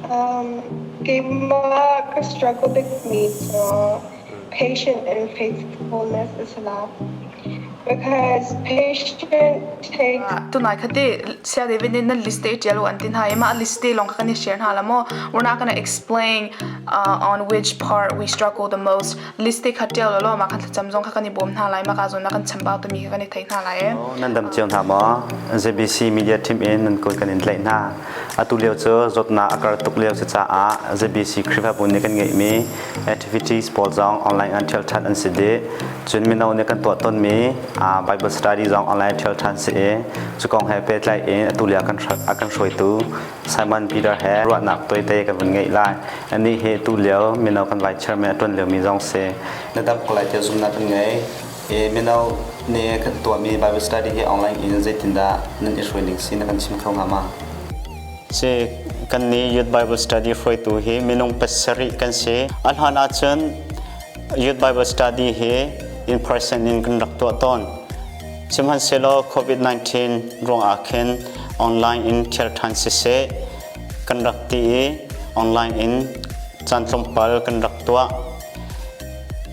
Keimah ka struggle bikmi cu patient and faithfulness a si la. Because patient takes Tunai khati Sia David nih nan list te ṭial u an ti hna i mah list te lawng kha kan i share hna la maw? We're not gonna explain on which part we struggle the most. List te kha ṭial law mah khan thlacam zong kha kan i bawm hna lai mah ka zawn ah kan chambau timi kha kan i thei hna lai. Nan dam cio hna maw? ZBC Media Team in nan kut kan in tlaih hna. Atu lio cu zawtnak a kar tuk lio si caah ZBC Khrihfabu nih kan ngeihmi activities pawl zong online an ṭhial ṭhan an si dih. Cun mino nih kan tuah tawnmi Bible study zong online ṭhial ṭhan si i cu kong he pehtlai in atu lio a kan hruaitu Simon Peter he ruahnak tuaite kan vun ngeih lai. Anih hi tu lio mino kan vice chairman a ṭuan liomi zong si. Na dam ko lai tiah zumhnak kan ngei. Mino nih kan tuahmi Bible study hi online in zeitindah nan i hruai ning si na kan chim kho hnga ma? Si kan nih Youth Bible Study hruaitu hi minung pasarih kan si. A hlan ahcun Youth Bible Study hi in person in kan rak tuah tawn. Sihmanhsehlaw COVID-19 ruangah khin online in thial ṭhan siseh kan rak ti i online in caan tlawmpal kan rak tuah.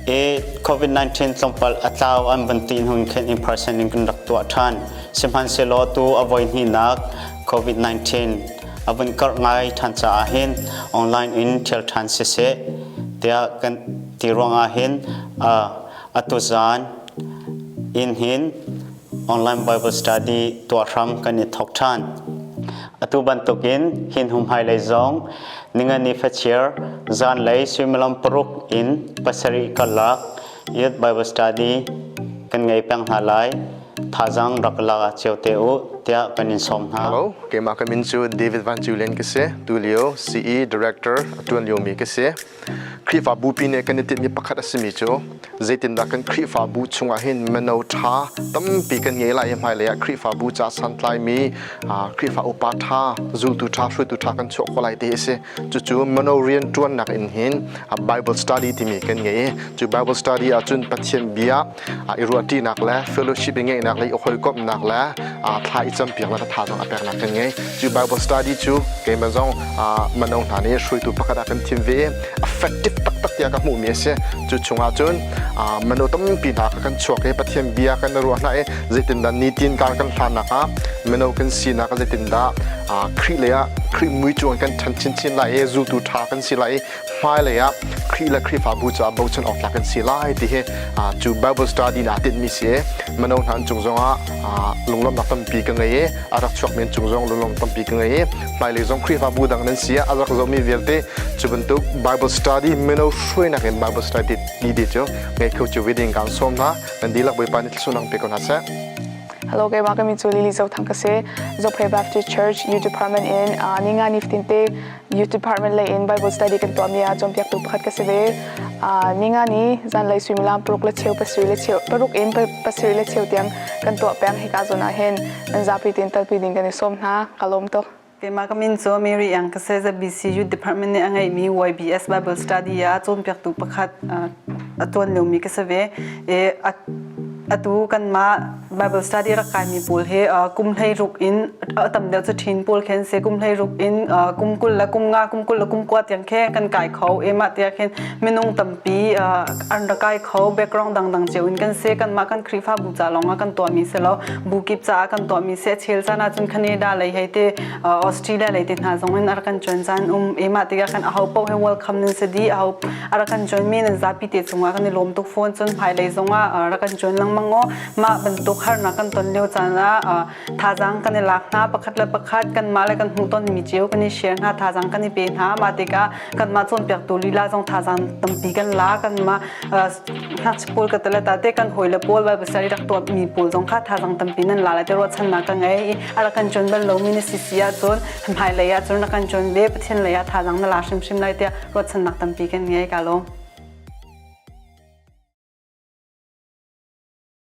I COVID-19 tlawmpal a tlau an van ti hnu khin in person in kan rak tuah ṭhan. Sihmanhsehlaw tu a voi hnihnak COVID-19 a vun karh ngai ṭhan caah hin online in ṭhial ṭhan siseh tiah kan ti ruangah hin atu zan in hin online Bible study tuah hram kan i thawk ṭhan. Atu bantukin hin humhmailei zong ningani fachiar zanlei suimilam paruk in pasarih karlak Youth Bible Study kan ngei peng hna lai. Thazaang rak la cio te u tiah kan in sawm hna. Hello, keimah ka min cu David Van Julian ka si. Tulio CE Director a tuan liomi ka si. Khrihfabu pi nih kan i tinhmi pakhat a simi cu zeitindah kan Khrihfabu chungah hin mino ṭha tampi kan ngei lai i hmailei ah Khrihfabu ca santlaimi Khrihfa upa ṭha, zultu ṭha, hruaitu ṭha kan chuah khawh lai ti a si. Cucu mino rianṭuannak in hin Bible study timi kan ngei i cu Bible study ahcun Pathian bia i ruahṭinak le fellowship i ngeihnak le i hawikomhnak le thla i campiaknak le thazaang a peknak kan ngei. Cu Bible study cu keimah zong mano hna nih hruaitu pakhat ah kan thim ve i effective taktak tiah ka hmuhmi a si. Cu chungah cun mano tampi hna kha kan chuak i Pathian bia kan i ruah hna i zeitindah nitin kar kan hlannak ah mino kan sinak ah zeitindah Khrih lei ah Khrih mui cuang kan ṭhan chinchin lai i zultu ṭha kan si lai i hmailei ah Khrih le Khrihfabu caah bochan awk tlak kan si lai ti hi cu Bible study na tinhmi si i mino hna an cung zongah lunglawmhnak tampi ka ngei i a rak chuakmi an cung zong lunglawm tampi ka ngei i hmailei zong Khrihfabu dang nan si ah a rak zohmi vialte cu bantuk Bible study mino hruainak in Bible study ti cu ngei kho cio ve ding kaan sawm hna nan dihlak Bawipa nih thluachuahnak pe ko hna seh. Hello, keimah ka min cu Lily Zothang ka si. Zophei Baptist Church Youth Department in ninga ni fatin te Youth Department lei in Bible study kan tuahmi ah cawnpiaktu pakhat ka si ve. Ninga ni zanlei suimilam paruk le cheu pasarih le cheu paruk in pasarih le cheu tiang kan tuah peng hika zawn ah hin nan zapi tein telpi ding kan i sawm hna. Ka lawm tuk. Keimah ka min cu Mary Ang ka si. ZBC Youth Department nih a ngeihmi YBS Bible Study ah cawnpiaktu pakhat a tuan liomi ka si ve. Atu kanmah Bible study rak kaimi pawl hi kum hleiruk in a tam deuh cu ṭhin pawl khi an si. Kum hleiruk in kum 20 le kum nga, kum 20 le kum kua tiang khi kan kai kho. E mah tiah khin minung tampi an rak kai kho. Background dangdang cio in kan si. Kanmah kan Khrihfabu ca lawng ah kan tuahmi si lo. Bu kip caah kan tuahmi si. A chel caan ahcun Canada lei hei ti Australia lei te hna zong in a rak kan join caan um. E mah tikah khan aho paoh hi welcome nan si dih. Aho a rak kan join mi nan zapi te cungah kan i lawm tuk fawn. Cun hmailei zongah rak kan join lengmang aw. Mah bantuk harnak kan ton lio caan ah thazaang kan i lak hna. Pakhat le pakhat kanmah le kan hmuhtonmi cio kan i share hna. Thazaang kan i pe hna. Mah tikah kanmah cawnpiaktu lila zong thazaang tampi kan la. Kanmah ngakchia pawl ka tele ta te kan hawi le pawl Bible study rak tuahmi pawl zong kha thazaang tampi nan la lai te ruahchannak ka ngei i a rak kan cawn bal lomi na si si ahcun hmailei ahcun rak kan cawn ve Pathian lei ah thazaang na la hrimhrim lai tiah ruahchannak tampi kan ngei ka lawm.